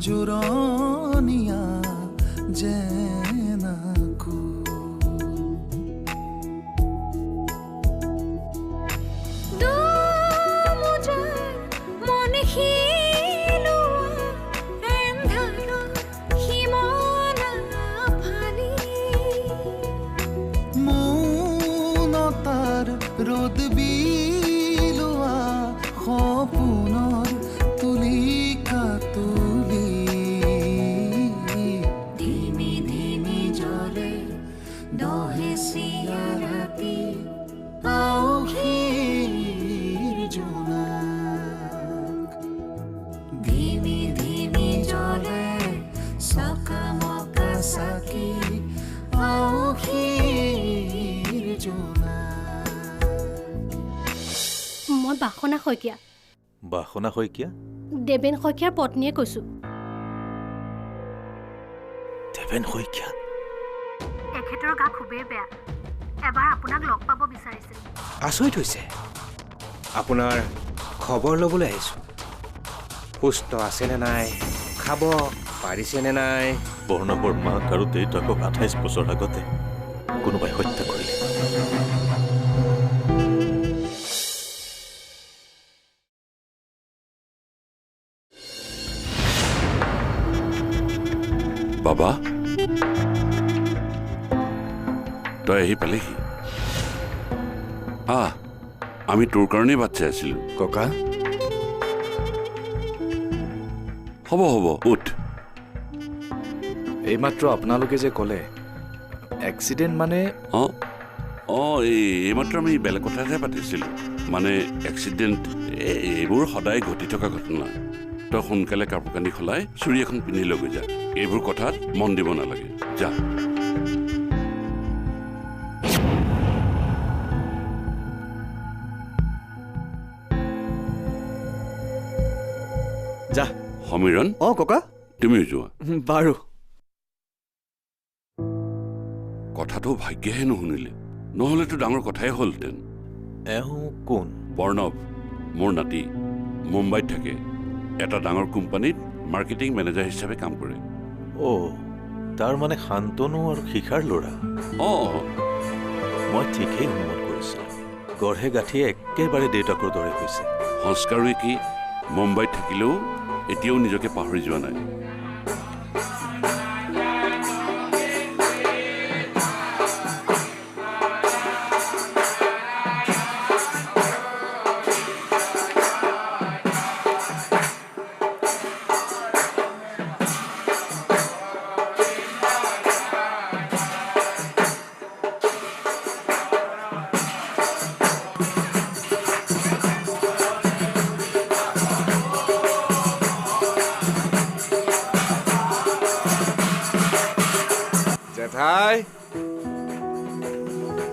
জোৰণীয়া যেন ৰ'দ বিলোৱা সপোনৰ তুলিকা তুলি ধিমি ধিমি জ্বলে দহেচিয়া ৰাতি আউসীৰ জোনাক ধিমি ধিমি জ্বলে চকামকা চাকি আউসীৰ জোনাক। মই বাসনা শইকীয়া। বাসনা শইকীয়া? দেৱেন শইকীয়াৰ পত্নীয়ে কৈছো। দেৱেন শইকীয়া? তেখেতৰ গা খুবেই বেয়া, এবাৰ আপোনাক লগ পাব বিচাৰিছিল। আচৰিত হৈছে, আপোনাৰ খবৰ ল'বলৈ আহিছোঁ। সুস্থ আছেনে নাই, খাব পাৰিছেনে নাই? বৰ্ণৱৰ মাক আৰু দেউতাকক 28 বছৰ আগতে কোনোবাই হত্যা কৰিলে। বাবা, তই আহি পালেহি? আহ, আমি তোৰ কাৰণেই বাট চাই আছিলো। ককা। হ'ব হ'ব, উঠ। এইমাত্ৰ আপোনালোকে যে ক'লে এক্সিডেণ্ট মানে? অঁ অঁ, এই এইমাত্ৰ আমি বেলেগ কথাহে পাতিছিলোঁ। মানে এক্সিডেণ্ট এইবোৰ সদায় ঘটি থকা ঘটনা। তই সোনকালে কাপোৰ কানি সলাই চুৰি এখন পিন্ধি লৈ গৈ যা। এইবোৰ কথাত মন দিব নালাগে, যা। যা। সমীৰণ। অঁ ককা। তুমিও যোৱা। বাৰু। কথাটো ভাগ্যেহে নুশুনিলে, নহ'লেতো ডাঙৰ কথাই হ'লহেঁতেন। এওঁ কোন? বৰ্ণৱ, মোৰ নাতি, মুম্বাইত থাকে। এটা ডাঙৰ কোম্পানীত মাৰ্কেটিং মেনেজাৰ হিচাপে কাম কৰে। অ', তাৰ মানে শান্তনু আৰু শিখাৰ ল'ৰা? অঁ। মই ঠিকেই অনুমান কৰিছিলোঁ, গঢ়ে গাঁঠিয়ে একেবাৰে দেউতাকৰ দৰে হৈছে। সংস্কাৰো কি, মুম্বাইত থাকিলেও এতিয়াও নিজকে পাহৰি যোৱা নাই।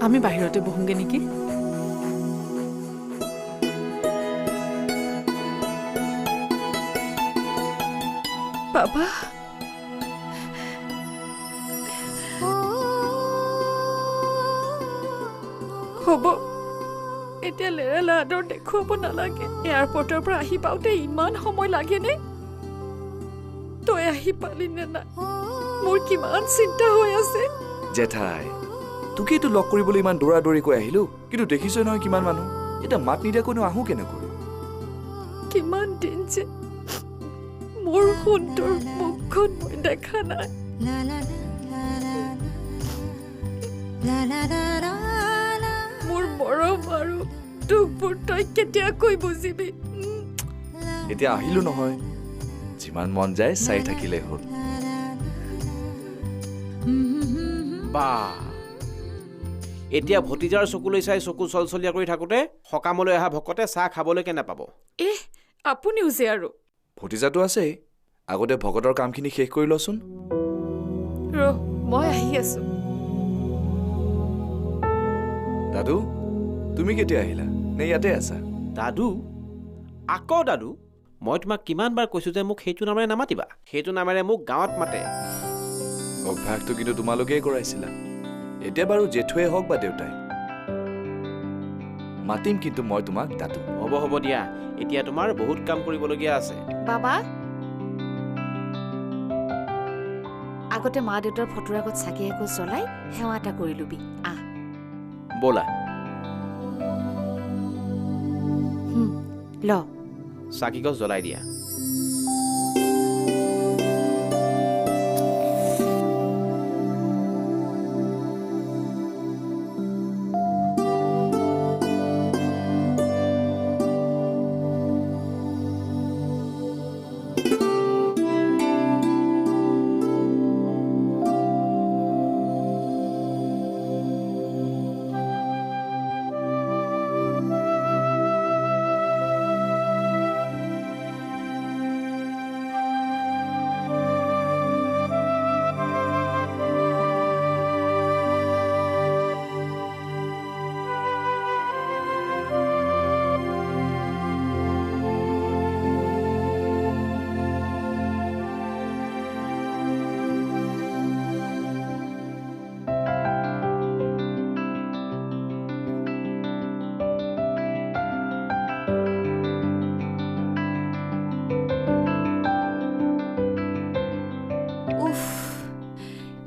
আমি বাহিৰতে বহোঁগে নেকি? বাবা, হ'ব এতিয়া লেৰেলা আদৰ দেখুৱাব নালাগে। এয়াৰপৰ্টৰ পৰা আহি পাওঁতে ইমান সময় লাগেনে? তই আহি পালি নে নাই, মোৰ কিমান চিন্তা হৈ আছে। জেঠাই, তোকেইতো লগ কৰিবলৈ ইমান দৌৰা দৌৰিকৈ আহিলো, কিন্তু দেখিছই নহয় কিমান মানুহ। এতিয়া মাত নিদিয়াকৈনো আহোঁ কেনেকৈ? কিমান দিন যে মোৰ সোণটোৰ মুখখন মই দেখা নাই। মোৰ মৰম আৰু দুখবোৰ তই কেতিয়াকৈ বুজিবি? এতিয়া আহিলো নহয়, যিমান মন যায় চাই থাকিলেই হ'ল। বা, এতিয়া ভতিজাৰ চকুলৈ চাই চকু চলচলীয়া কৰি থাকোঁতে সকামলৈ অহা ভকতে চাহ খাবলৈকে নাপাব। এহ, আপুনিও যে আৰু। ভতিজাটো আছেই, আগতে ভকতৰ কামখিনি শেষ কৰি লচোন। ৰহ, মই আহি আছো। দাদু, তুমি কেতিয়া আহিলা? নে ইয়াতে আছা? দাদু? আকৌ দাদু? মই তোমাক কিমানবাৰ কৈছোঁ যে মোক সেইটো নামেৰে নামাতিবা। সেইটো নামেৰে মোক গাঁৱত মাতে। অভ্যাসটো কিন্তু তোমালোকেই কৰাইছিলা। এতিয়া বাৰু জেঠুৱে হওক বা দেউতাই, মাতিম কিন্তু মই তোমাক দাদু। হ'ব হ'ব দিয়া, এতিয়া তোমাৰ বহুত কাম কৰিবলগীয়া আছে। বাবা, আগতে মা দেউতাৰ ফটোৰ আগত চাকি এগছ জ্বলাই সেৱা এটা কৰি ল'বি। আহ ব'লা। ল, চাকি গছ জ্বলাই দিয়া।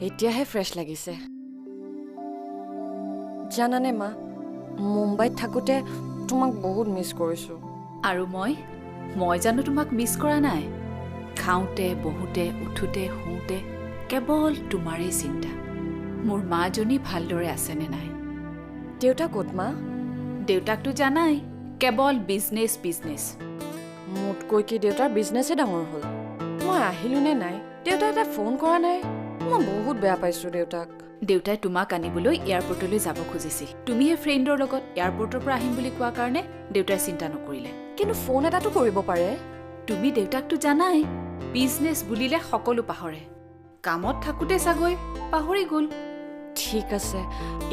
এতিয়াহে ফ্ৰেছ লাগিছে। জানানে মা, মুম্বাইত থাকোঁতে তোমাক বহুত মিছ কৰিছোঁ। আৰু মই জানো তোমাক মিছ কৰা নাই? খাওঁতে বহোঁতে উঠোঁতে শুওঁতে কেৱল তোমাৰেই চিন্তা। মোৰ মাজনী ভালদৰে আছেনে নাই? দেউতা ক'ত মা? দেউতাকতো জানাই, কেৱল বিজনেছ বিজনেছ। মোতকৈ কি দেউতাৰ বিজনেছে ডাঙৰ হ'ল। মই আহিলোঁ নে নাই দেউতাই এটা ফোন কৰা নাই। মই বহুত বেয়া পাইছোঁ দেউতাক। দেউতাই তোমাক আনিবলৈ এয়াৰপৰ্টলৈ যাব খুজিছিল, তুমিহে ফ্ৰেণ্ডৰ লগত এয়াৰপৰ্টৰ পৰা আহিম বুলি কোৱা কাৰণে দেউতাই চিন্তা নকৰিলে। কিন্তু ফোন এটাতো কৰিব পাৰে। তুমি দেউতাকতো জানাই, বিজনেছ বুলিলে সকলো পাহৰে। কামত থাকোঁতে চাগৈ পাহৰি গ'ল। ঠিক আছে,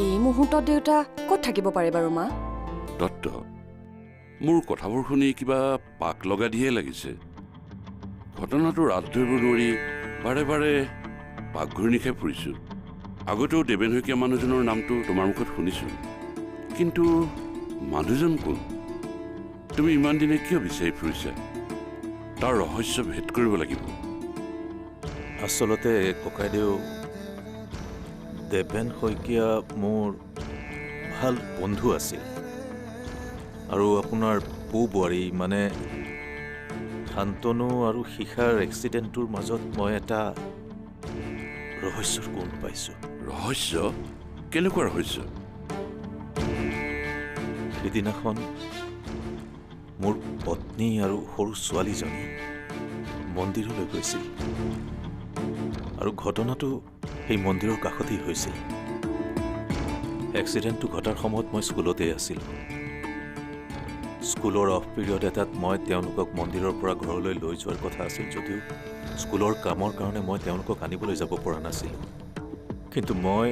এই মুহূৰ্তত দেউতা ক'ত থাকিব পাৰে বাৰু মা? দত্ত, মোৰ কথাবোৰ শুনি কিবা পাক লগা দিয়ে লাগিছে। ঘটনাটো ৰাত ধৰিব নোৱাৰি বাৰে বাৰে পাকঘূৰণি খাই ফুৰিছোঁ। আগতেও দেৱেন শইকীয়া মানুহজনৰ নামটো তোমাৰ মুখত শুনিছোঁ, কিন্তু মানুহজন কোন? তুমি ইমান দিনে কিয় বিচাৰি ফুৰিছা? তাৰ ৰহস্য ভেদ কৰিব লাগিব। আচলতে ককাইদেউ, দেৱেন শইকীয়া মোৰ ভাল বন্ধু আছিল আৰু আপোনাৰ পু বোৱাৰী মানে শান্তনু আৰু শিখাৰ এক্সিডেণ্টটোৰ মাজত মই এটা ৰহস্যৰ গোন্ধ পাইছোঁ। ৰহস্য? কেনেকুৱা ৰহস্য? সিদিনাখন মোৰ পত্নী আৰু সৰু ছোৱালীজনী মন্দিৰলৈ গৈছিল আৰু ঘটনাটো সেই মন্দিৰৰ কাষতেই হৈছিল। এক্সিডেণ্টটো ঘটাৰ সময়ত মই স্কুলতেই আছিলোঁ। স্কুলৰ অফ পিৰিয়ড এটাত মই তেওঁলোকক মন্দিৰৰ পৰা ঘৰলৈ লৈ যোৱাৰ কথা আছিল যদিও স্কুলৰ কামৰ কাৰণে মই তেওঁলোকক আনিবলৈ যাব পৰা নাছিলোঁ। কিন্তু মই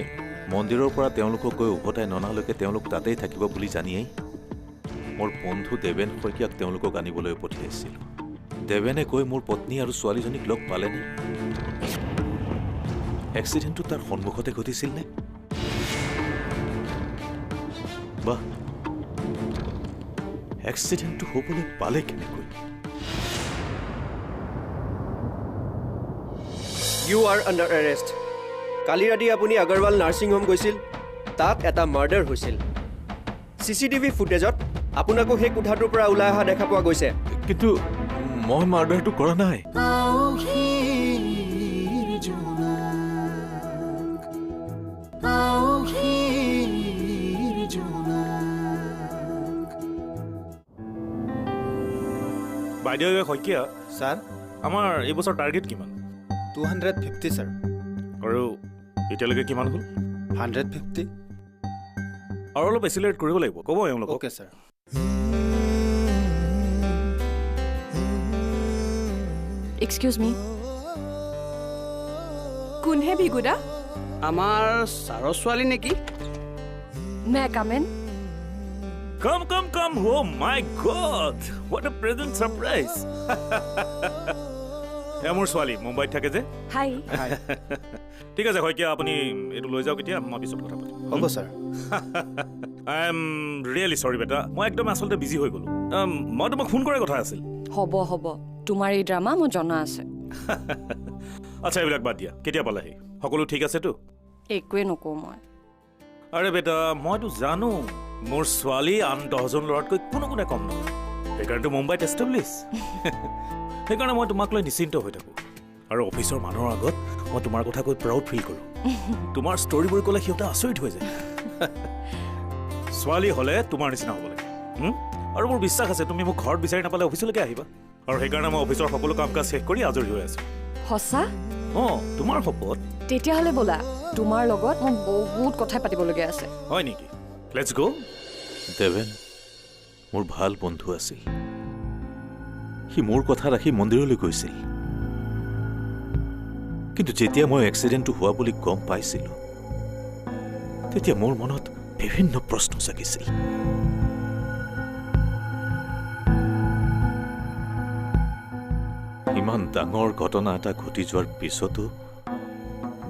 মন্দিৰৰ পৰা তেওঁলোকক গৈ উভতাই ননালৈকে তেওঁলোক তাতেই থাকিব বুলি জানিয়েই মোৰ বন্ধু দেৱেন শইকীয়াক তেওঁলোকক আনিবলৈ পঠিয়াইছিলোঁ। দেৱেনে গৈ মোৰ পত্নী আৰু ছোৱালীজনীক লগ পালেনে? এক্সিডেণ্টটো তাৰ সন্মুখতে ঘটিছিল নে? বা এক্সিডেণ্টটো হ'বলৈ পালে কেনেকৈ? You are under arrest. কালি ৰাতি আপুনি আগৰৱাল নাৰ্ছিং হোম গৈছিল, তাত এটা মাৰ্ডাৰ হৈছিল। CCTV ফুটেজত আপোনাকো সেই কোঠাটোৰ পৰা ওলাই অহা দেখা পোৱা গৈছে। কিন্তু মই মাৰ্ডাৰটো কৰা নাই। বাইদেউ শইকীয়া ছাৰ, আমাৰ এই বছৰ টাৰ্গেট কিমান? 250 ছাৰ। আৰু এতিয়ালৈকে কিমান হ'ল? 150। আৰু অলপ এচিলাৰেট কৰিব লাগিব, ক'ব এওঁলোকক। Okay sir. Excuse me. কোনহে ভিগুদা? আমাৰ ছাৰৰ ছোৱালী নেকি? May I come in? Come, come, come. Oh my God. What a pleasant surprise. এয়া মোৰ ছোৱালী মুম্বাইত থাকে যে। হাই। ঠিক আছে শইকীয়া, আপুনি এইটো লৈ যাওক এতিয়া, মই পিছত কথা পাতিম। হ'ব sir. I am really sorry বেটা, মই একদম আচলতে বিজি হৈ গ'লো। মই তোমাক ফোন কৰাৰ কথা আছিল। হ'ব হ'ব, তোমাৰ এই ড্ৰামা মই জনা আছে। আচ্ছা, এইবিলাক বাদ দিয়া, কেতিয়া পালাহি? সকলো ঠিক আছেতো? একোৱে নকওঁ মই। আৰে বেটা, মইতো জানো মোৰ ছোৱালী আন 10জন ল'ৰাতকৈ কোনো গুণে কম নহয়, সেইকাৰণেতো মুম্বাইত এষ্টাব্লিছ। সেইকাৰণে মই তোমাক লৈ নিশ্চিন্ত হৈ থাকোঁ আৰু অফিচৰ মানুহৰ আগত মই তোমাৰ কথা কৈ প্ৰাউড ফিল কৰোঁ। তোমাৰ ষ্টৰিবোৰ ক'লে সিহঁতে আচৰিত হৈ যায়। ছোৱালী হ'লে তোমাৰ নিচিনা হ'ব লাগে। আৰু মোৰ বিশ্বাস আছে তুমি মোক ঘৰত বিচাৰি নাপালে অফিচলৈকে আহিবা, আৰু সেইকাৰণে মই অফিচৰ সকলো কাম কাজ শেষ কৰি আজৰি হৈ আছোঁ। সঁচা? অঁ, তোমাৰ শপত। তেতিয়াহ'লে ব'লা, তোমাৰ লগত মোৰ বহুত কথা পাতিবলগীয়া আছে। হয় নেকি? Let's go. Deven মোৰ ভাল বন্ধু আছিল। সি মোৰ কথা ৰাখি মন্দিৰলৈ গৈছিল, কিন্তু যেতিয়া মই এক্সিডেণ্টটো হোৱা বুলি গম পাইছিলোঁ তেতিয়া মোৰ মনত বিভিন্ন প্ৰশ্ন জাগিছিল। ইমান ডাঙৰ ঘটনা এটা ঘটি যোৱাৰ পিছতো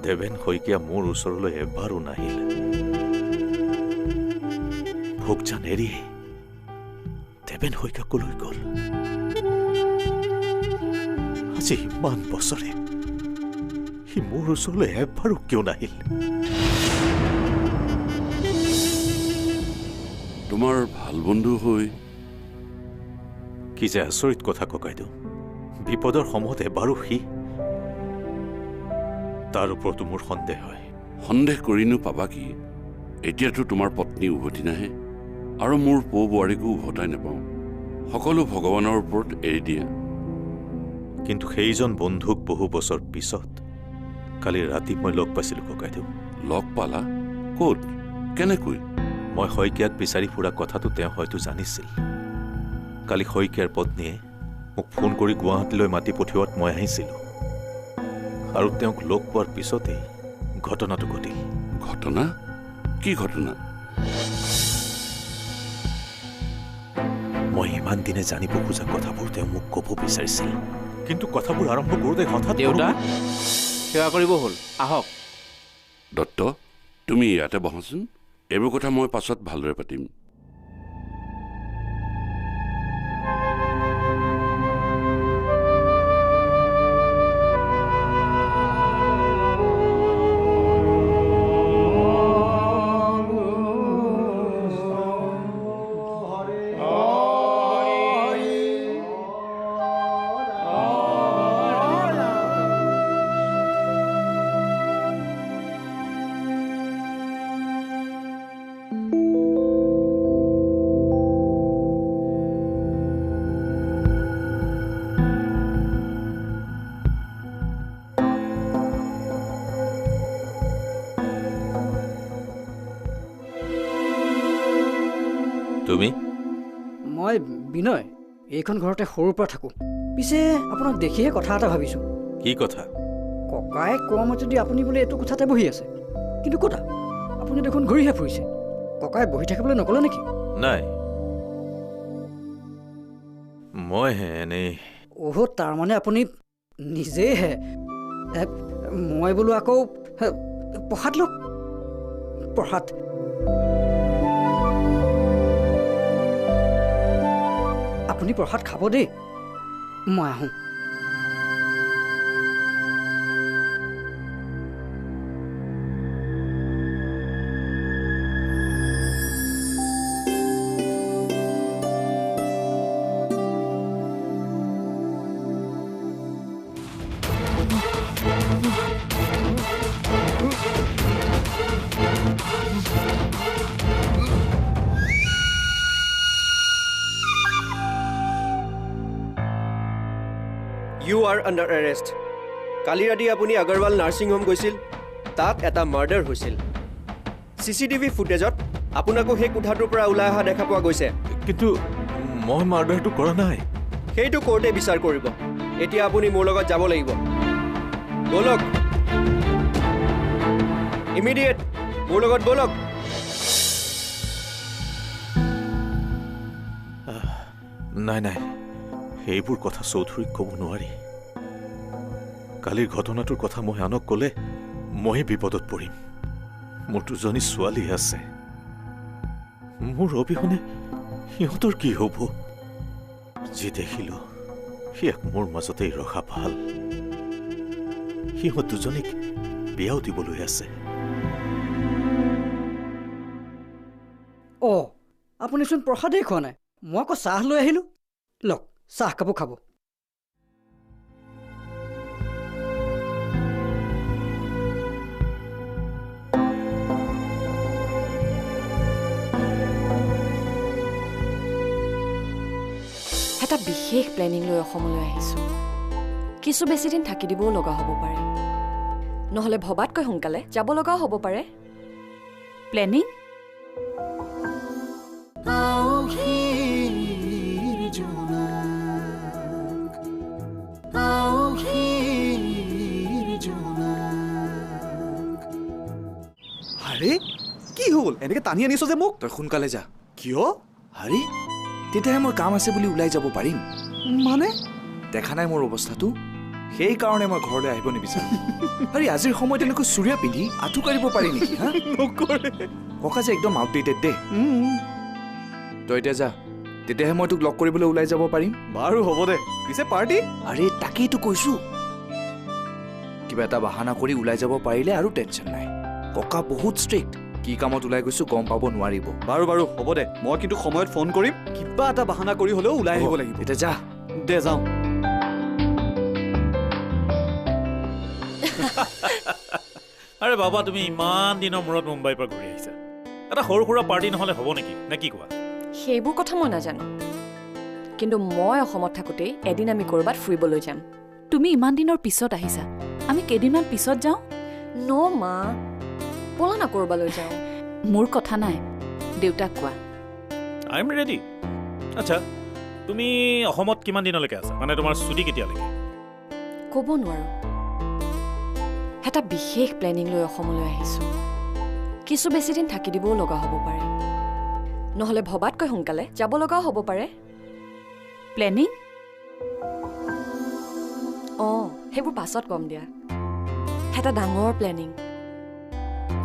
দেৱেন শইকীয়া মোৰ ওচৰলৈ এবাৰো নাহিল। ভোগজান এৰি দেৱেন শইকীয়া কলৈ গ'ল? আজি ইমান বছৰে সি মোৰ ওচৰলৈ এবাৰো কিয় নাহিল? তোমাৰ ভাল বন্ধু হৈ কি যে আচৰিত কথা ককাইদেউ, বিপদৰ সময়ত এবাৰো সি, তাৰ ওপৰতো মোৰ সন্দেহ হয়। সন্দেহ কৰিনো পাবা কি? এতিয়াতো তোমাৰ পত্নী উভতি নাহে আৰু মোৰ পৌ বোৱাৰীকো উভতাই নাপাওঁ। সকলো ভগৱানৰ ওপৰত এৰি দিয়া। কিন্তু সেইজন বন্ধুক বহু বছৰ পিছত কালি ৰাতি মই লগ পাইছিলোঁ ককাইদেউ। লগ পালা? ক'ত, কেনেকৈ? মই শইকীয়াক বিচাৰি ফুৰা কথাটো তেওঁ হয়তো জানিছিল। কালি শইকীয়াৰ পত্নীয়ে মোক ফোন কৰি গুৱাহাটীলৈ মাতি পঠিওৱাত মই আহিছিলোঁ, আৰু তেওঁক লগ পোৱাৰ পিছতেই ঘটনাটো ঘটিল। ঘটনা? কি ঘটনা? মই ইমান দিনে জানিব খোজা কথাবোৰ তেওঁ মোক ক'ব বিচাৰিছিল, কিন্তু কথাবোৰ আৰম্ভ কৰোঁতে হঠাৎ। দেউতা, সেৱা কৰিব হ'ল, আহক। দত্ত, তুমি ইয়াতে বহাচোন, এইবোৰ কথা মই পাছত ভালদৰে পাতিম। তুমি? মই বিনয়, এইখন ঘৰতে সৰুৰ পৰা থাকোঁ। পিছে আপোনাক দেখিহে কথা এটা ভাবিছোঁ। কি কথা? ককায়ে কোৱা মতে যদি আপুনি বোলে এইটো কোঠাতে বহি আছে, কিন্তু ক'তা আপুনি দেখোন ঘূৰিহে ফুৰিছে। ককাই বহি থাকিবলৈ নক'লে নেকি? নাই, মইহে এনেই। অহ', তাৰমানে আপুনি নিজেইহে। মই বোলো আকৌ প্ৰসাদ লওক, প্ৰসাদ। আপুনি প্ৰসাদ খাব দেই, মই আহোঁ। You are under arrest. কালি ৰাতি আপুনি আগৰৱাল নাৰ্ছিং হোম গৈছিল, তাত এটা মাৰ্ডাৰ হৈছিল। CCTV ফুটেজত আপোনাকো সেই কোঠাটোৰ পৰা ওলাই অহা দেখা পোৱা গৈছে। কিন্তু মই মাৰ্ডাৰটো কৰা নাই। সেইটো কোৰ্টে বিচাৰ কৰিব। এতিয়া আপুনি মোৰ লগত যাব লাগিব। ব'লক, ইমিডিয়েট মোৰ লগত ব'লক। নাই নাই, সেইবোৰ কথা চৌধুৰীক ক'ব নোৱাৰি। কালিৰ ঘটনাটোৰ কথা মই আনক ক'লে মই বিপদত পৰিম। মোৰ দুজনী ছোৱালী আছে, মোৰ অবিহনে সিহঁতৰ কি হ'ব? যি দেখিলোঁ সেয়াক মোৰ মাজতেই ৰখা ভাল। সিহঁত দুজনীক বিয়াও দিবলৈ আছে। অঁ, আপুনিচোন প্ৰসাদেই খোৱা নাই, মই আকৌ চাহ লৈ আহিলোঁ। লওক, চাহ কাপো খাব। এটা বিশেষ প্লেনিং লৈ অসমলৈ আহিছোঁ। কিছু বেছি দিন থাকি দিবও লগা হ'ব পাৰে, নহ'লে ভবাতকৈ সোনকালে যাব লগাও হ'ব পাৰে। প্লেনিং? আৰে কি হ'ল, এনেকে টানি আনিছ যে মোক? তই সোনকালে যা। কিয়? আৰে তেতিয়াহে মই কাম আছে বুলি ওলাই যাব পাৰিম। মানে দেখা নাই মোৰ অৱস্থাটো, সেইকাৰণে মই ঘৰলৈ আহিব নিবিচাৰো। আৰে আজিৰ সময়ত এনেকৈ চুৰিয়া পিন্ধি আঁঠু কাঢ়িব পাৰি নেকি? হা, নকৰে। ককা যে একদম আউটডেটেড দেই। তই এতিয়া যা, তেতিয়াহে মই তোক লগ কৰিবলৈ ওলাই যাব পাৰিম। বাৰু হ'ব দে, পিছে পাৰ্টি? আৰে তাকেইতো কৈছো, কিবা এটা বাহানা কৰি ওলাই যাব পাৰিলে আৰু টেনশ্যন নাই। ককা বহুত ষ্ট্ৰিক্ট, কি কামত ওলাই গৈছো গম পাব নোৱাৰিব। বাৰু বাৰু হ'ব দে, মই কিন্তু সময়ত ফোন কৰিম, কিবা এটা বাহানা কৰি হ'লেও ওলাই আহিব লাগিব। এতিয়া যা দে, যাওঁ। আৰে বাবা, তুমি ইমান দিনৰ মূৰত মুম্বাইৰ পৰা ঘূৰি আহিছা, এটা সৰু সুৰা পাৰ্টি নহ'লে হ'ব নেকি, নে কি কোৱা? সেইবোৰ কথা মই নাজানো, কিন্তু মই অসমত থাকোঁতেই এদিন আমি ক'ৰবাত ফুৰিবলৈ যাম। তুমি ইমান দিনৰ পিছত আহিছা, আমি কেইদিনমান পিছত যাওঁ। ন মা, ব'লা না ক'ৰবালৈ যাওঁ। মোৰ কথা নাই, দেউতাক কোৱা। I am ready. আচ্ছা, তুমি অসমত কিমান দিনলৈকে আছা, মানে তোমাৰ ছুটি কেতিয়ালৈকে? ক'ব নোৱাৰোঁ, এটা বিশেষ প্লেনিং লৈ অসমলৈ আহিছোঁ। কিছু বেছি দিন থাকি দিবও লগা হ'ব পাৰে, নহ'লে ভবাতকৈ সোনকালে যাব লগাও হ'ব পাৰে। প্লেনিং? অঁ, সেইবোৰ পাছত কম দিয়া, এটা ডাঙৰ প্লেনিং।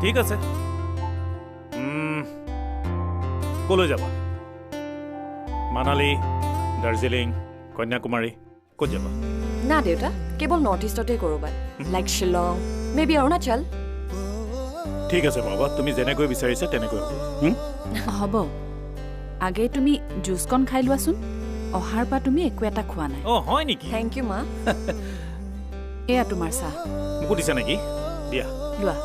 ঠিক আছে, ক'লৈ যাবা? মানালী, দাৰ্জিলিং, কন্যাকুমাৰী, ক'ত যাবা? না দেউতা, কেৱল নৰ্থ ইষ্টতে ক'ৰবাত, like Shillong, may be Arunachal. ঠিক আছে বাবা, তুমি যেনেকৈ বিচাৰিছা তেনেকৈ হ'ব। হ'ব, আগে তুমি জুচকণ খাই লোৱাচোন, অহাৰ পৰা তুমি একো এটা খোৱা নাই। অঁ হয় নেকি? Thank U মা। এয়া তোমাৰ চাহ। মোকো দিছা নেকি? দিয়া, লোৱা।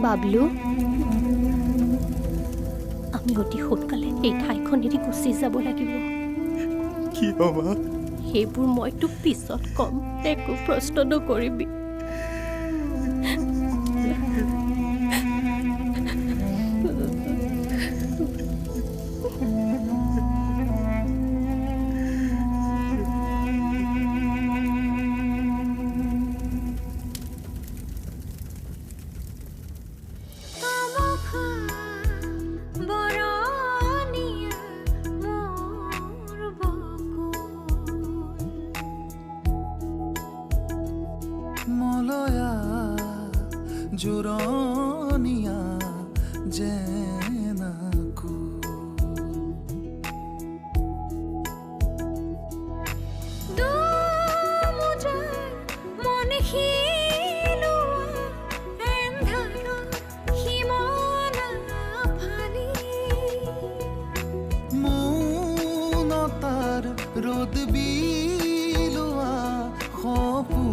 বাবলু, আমি অতি সোনকালে এই ঠাইখন এৰি গুচি যাব লাগিব। কিয় মা? সেইবোৰ মই তোক পিছত ক'ম, একো প্ৰশ্ন নকৰিবি। জুৰণীয়া যেনাকো মৌনতাৰ ৰ'দ বিলোৱা সপোন।